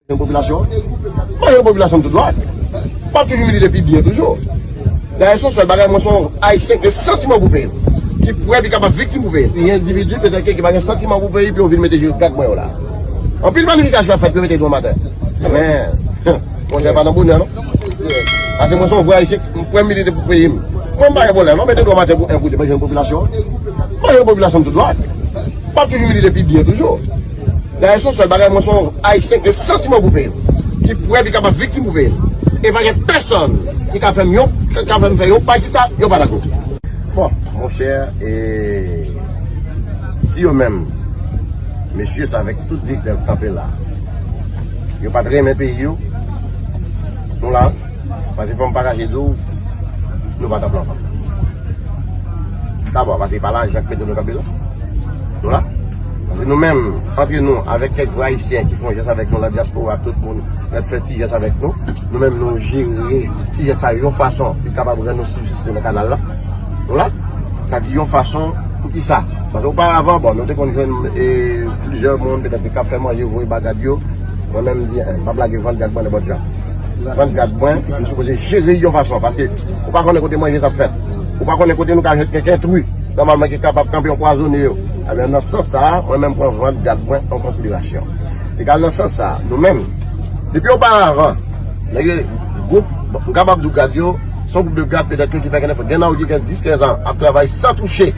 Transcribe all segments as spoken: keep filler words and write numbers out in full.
Yon popilasyon, mwen yon popilasyon tout dwa. M ap toujou milite pi byen toujou. Dayè, se yon sèl bagay, mwen se yon Ayisyen ki gen santiman pou peyi m, ki prè, ki kapab viktim pou peyi m. Gen endividi petèt ki pa gen santiman pou peyi, pou yo vin mete gad mwen yo la. Anpil planifikasyon ap fèt pou yo mete dwa matè. Men, monchè, pa nan bonè non. Paske mwen se yon vrè Ayisyen, m prè milite pou peyi m. Mwen m pa gen pwoblèm non, mete dwa matè pou en, pou de, mwen jwenn popilasyon. Mwen jwenn popilasyon tout dwa. M ap toujou milite pi byen toujou. Dayè, se yon sèl bagay, mwen se yon Ayisyen ki gen santiman pou peyi m, ki prè, ki kapab viktim pou peyi m. E pa gen pèsonn ki ka fè m yon, ki ka fè m fè yon pa kita, yon pa dago. Bon, monchè, e si yo menm, mesye sa avèk tout direktè k kanpe la, yo pa t renmen peyi yo, nou la, paske fò m pa kache di w, nou pa t ap antann. Dabò, paske pa lajan k mete nou kanpe la. Nou la. Paske nou menm, antre nou, avèk kèk vrè Ayisyen ki fè yon jès avèk nou, la dyaspora, tout moun, nèt fè ti jès avèk nou. Nou menm, nou jere ti jès sa yon fason ki kapab rann nou sibsiste nan kanal la. Nou la. Sa di yon fason, pou ki sa? Paske oparavan, bon, nou te konn jwenn, e, plizyè moun, petèt, ki ap fè manje, voye ba gad yo. Mwen menm, m di, en, m p ap lage vant gad mwen nenpòt jan. Vant gad mwen, m sipoze jere yon fason, paske ou pa konnen kote manje sa ap fèt. Ou pa konnen kote nou ka jwenn kèk entri, nòmalman, ki kapab kanpe anpwazonnen yo. Ebyen, nan sans sa a, mwen menm pran vant gad mwen an konsiderasyon. Egal nan sans sa a, nou menm, depi oparavan, nèg yo, gwoup, bon, m kapab di w gad yo, se yon gwoup de gad petèt ke ki fè gen, gen nan yo ki gen dis, kenz an ap travay san touche.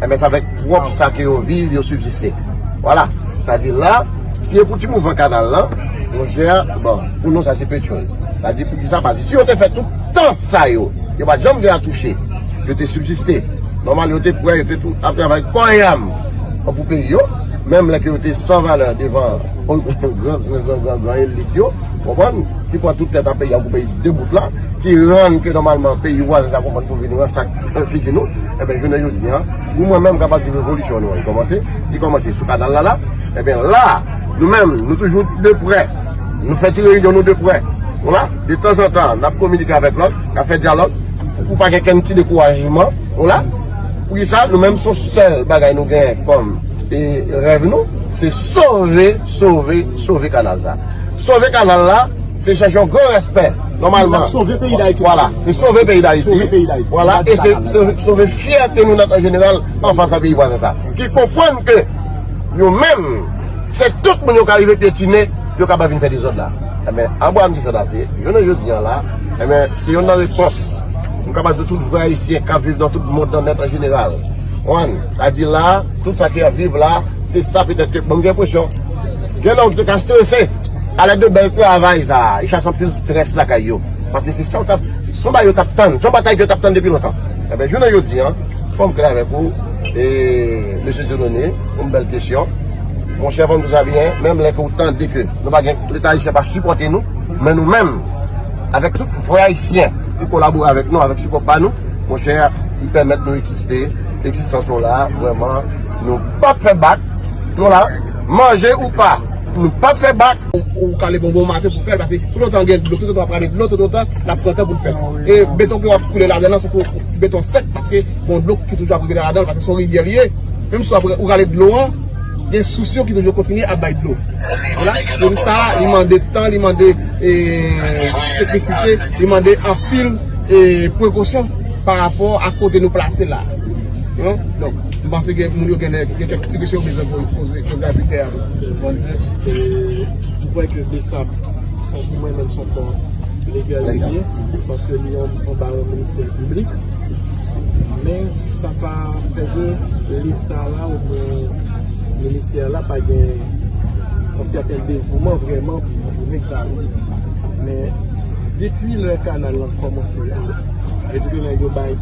Enben, se avèk pwòp sa ke yo viv, yo sibsiste. Vwala. Sa di la, si e pou ti mouvman kanal lan, monchè, bon, pou nou sa se pe de choz. Sa di pou ki sa pase? Si yo te fè tout tan sa yo, yo pa t janm gen a touche. Yo te sibsiste. Nòmal, yo te prè, yo te tou ap travay kò e am pou peyi yo. Menm lè ke yo te san valè devan gran, gran, gran, gran, gran elit yo, konprann, ki pran tout tèt a peyi a pou peyi debout la, ki rann ke nòmalman peyi vwazen sa konprann pou vin ransak figi nou, enben, jounen jodi a, pou mwen menm, m kapab di revolisyon nou an, li kòmanse, li kòmanse sou kanal la la, enben, la, nou menm, nou toujou de prè, nou fè ti reyinyon nou de prè, nou la, de tanzantan, n ap kominike avèk lòt, n ap fè dyalòg, pou pa gen kenn ti dekourajman, nou la, pou ki sa, nou menm, se yon sèl bagay nou genyen kòm e rèv nou, se sove, sove, sove kanal sa. Sove kanal la, se chèche yon gran rèspè, nòmalman. Sove peyi Dayiti. Vwala, se sove peyi Dayiti. Sove peyi Dayiti. Vwala, e se sove, sove fyète nou nèt an jeneral anfas a peyi vwazen sa. Ki konprann ke nou menm, se tout moun yo ka rive pyetine, yo kapab vin fè dezòd la. Enben, anba m di sa la, se, jounen jodi a la, enben, se youn nan repons m kapab di tout vrè Ayisyen k ap viv nan tout mond nan nèt an jeneral. Konprann? Sa di la, tout sa ki ap viv la, se sa petèt ke, bon, m gen enpresyon, gen nan yo ki te ka strese, alè de bèl travay sa, e chache anpil strès lakay yo. Paske se sa yo t ap, se yon bagay yo t ap tann, se yon batay ke yo t ap tann depi lontan. Enben, jounen jodi a, fò m klè avèk ou, e, mesye Dieudonné, yon bèl kesyon. Monchè, fò m di sa byen, menm lè ke ou tande ke nou pa gen, Leta ayisyen pa sipòte nou, men nou menm, avèk tout vrè Ayisyen ki kolabore avèk nou, avèk sipò pa nou, monchè, li pèmèt nou egziste, egzistans nou la, vrèman, nou p ap fè bak, nou la, manje ou pa, nou p ap fè bak. Ou, ou ka leve yon bon maten pou fè l, paske toutotan gen dlo, toutotan w ap rale dlo, toutotan l ap pran tan pou l fèt. E beton ke w ap koule ladan l, se pou beton sèk, paske gen dlo ki toujou ap rive ladan l, paske se yon rivyè li ye. Menm si w ap, ou rale dlo an, gen sous yo ki toujou kontinye ap bay dlo. Vwala, pou di sa, li mande tan, li mande, e, teknisite, li mande anpil, e, prekosyon pa rapò a kote nou plase la. Non? Donk, m panse gen moun yo gen, gen kèk ti kesyon yo bezwen poze, poze, poze a direktè a tou. Bon, di, e, m kwè ke BSAP, pou mwen menm, se yon fòs legal li ye, paske li an, anba yon ministè piblik. Men sa pa fè ke Leta la oubyen ministè la pa gen yon sèten devouman vrèman pou, pou nèg sa yo. Men depi lè kanal lan kòmanse a, yo di ke nèg yo bay